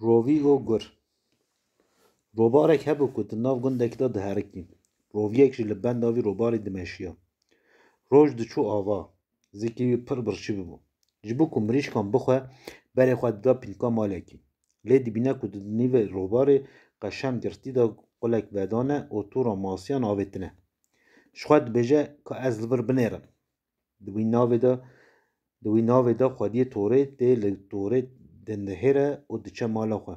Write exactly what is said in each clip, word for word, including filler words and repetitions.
Rovî û gur. Robarek hebû ku di nav gundekî de diherikî. Roviyek jî li benda vî robarê dimeşiya. Roj diçû ava. Zikê wî pir birçî bibû. Ji bo ku mirîşkan bixwe, berê xwe dida pînika malekî. Lê dibîne ku di nîvê robarê qeşem girtî de qulek vedane û tûra masiyan avêtine. Ji xwe dibêje ka ez li vir binêrim. Di wî navê de, di wî navê de xwediyê torê tê li torê dinihêre û diçe mala xwe.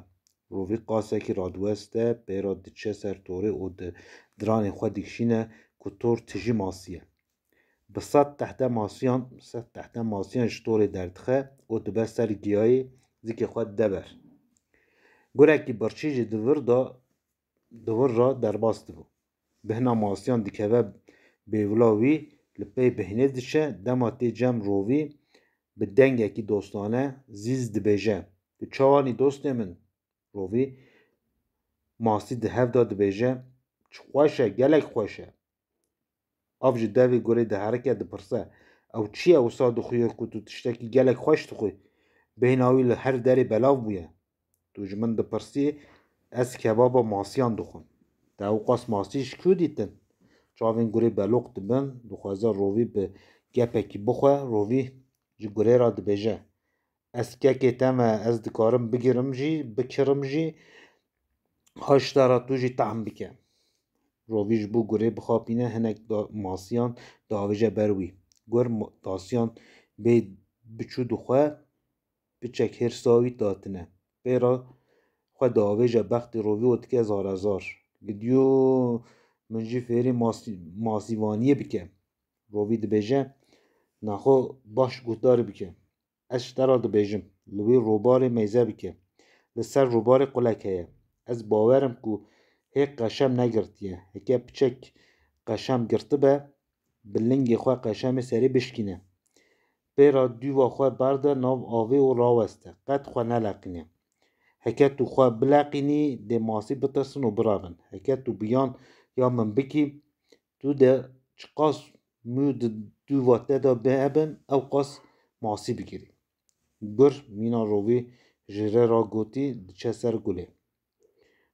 Rovî qasekî radiweste, pê re diçe ser torê û di diranê xwe dikişîne ku tor tijî masî ye. Bi sed tehte masiyan, sed tehte masiyan ji torê derdixe û dibe ser giyayê, zikê xwe dide ber. Gurekî birçî jî di vir de, di vir re derbas dibû. Bihna masiyan dikeve bêvila wî, li pey bihnê diçe, dema tê cem Rovî bi dengekî dostane zîz dibêje: Tu çawa nî dostê min? Rovî masî di hev de dibêje: Çi xweş e, gelek xweş e. Av ji devê gurê diherike, dipirse: Ew çi ye wisa dixuye ku tu tiştekî gelek xweş dixwî? Bêhna wî li her derê belav bûye. Tu ji min dipirsî, ez kebaba masiyan dixwim. Te ewqas masî ji ku dîtin? Çavên gurê beloq dibin, dixwaze Rovî bi gepekî bixwe, Rovî ji gurê re dibêje: Ez kekê te me, ez dikarim bigirim jî, bikirim jî, ha ji te re tu jî tehm bike. Rovî ji bo gurê bixapîne, hinek da-, masiyan diavêje ber wî. Gur ma-, tasiyan bê biçû dixwe, piçek hêrsa wî datine. Pê re xwe diavêje bextê Rovî û dike zarezar: Gidiyo min jî fêrî masî-, masîvaniyê bike. Rovî dibêje: Naxwe baş guhdar bike. Ez ji te re dibêjim, li wî robarê meyze bike. Li ser robarê qulek heye. Ez bawer im ku hê qeşem negirtiye. Heke piçek qeşem girtibe, bi lingê xwe qeşemê serê bişkîne. Pê re dûva xwe berde nav avê û raweste. Qet xwe neleqîne. Heke tu xwe bileqînî, dê masî bitirsin û birevin. Heke tu biyan ya min bikî, tu dê çiqas mû di dûva te de hebin, ewqas masî bigirî. Gur mîna Rovî ji rê re gotî, diçe ser gulê.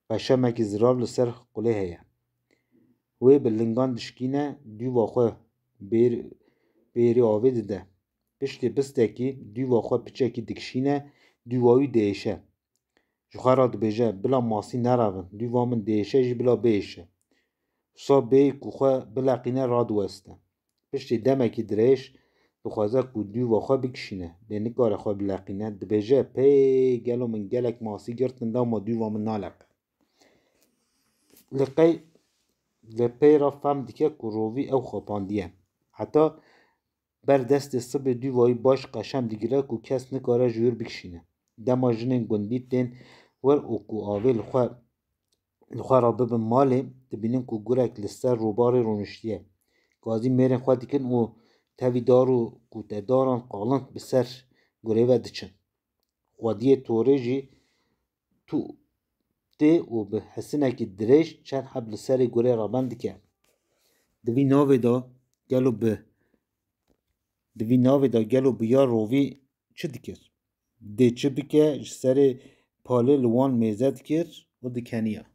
Qeşemekî zirav li ser qulê heye. Wê bi lingan dişkîne, dûva xwe bêr-, bêrî avê dide. Piştî bistekî dûva xwe piçekî dikişîne, dûva wî diêşe. Ji xwe re dibêje: Bila masî nerevin, dûva min diêşe jî bila biêşe. Wisa bêyî ku xwe bileqîne radiweste. Piştî demekî dirêj dixwaze ku dûva xwe bikişîne, lê nikare xwe bileqîne. Dibêje: Pê gelo min gelek masî girtin, lewma dûva min naleqe. Li qey, li pey re fem dike ku Rovî ew xwepandiye. Heta ber destê sibê dûva wî baş qeşem digire ku kes nikare ji wir bikişîne. Dema jinên gundî tên wir û ku avê li xwe, li xwe re bibin malê, dibînin ku gurek li ser robarê rûniştiye. Gazî mêrên xwe dikin û tevî dar û kutedaran qalind bi ser gurê ve diçin. Xwediyê torê jî tu tê û bi hesinekî dirêj çend heb li serê gurê re ben dike. Di vî navê de gelo bi, di vî navê de gelo bi ya Rovî çi dikir? Dê çi bike, ji serê palê li wan mêze dikir û dikeniya.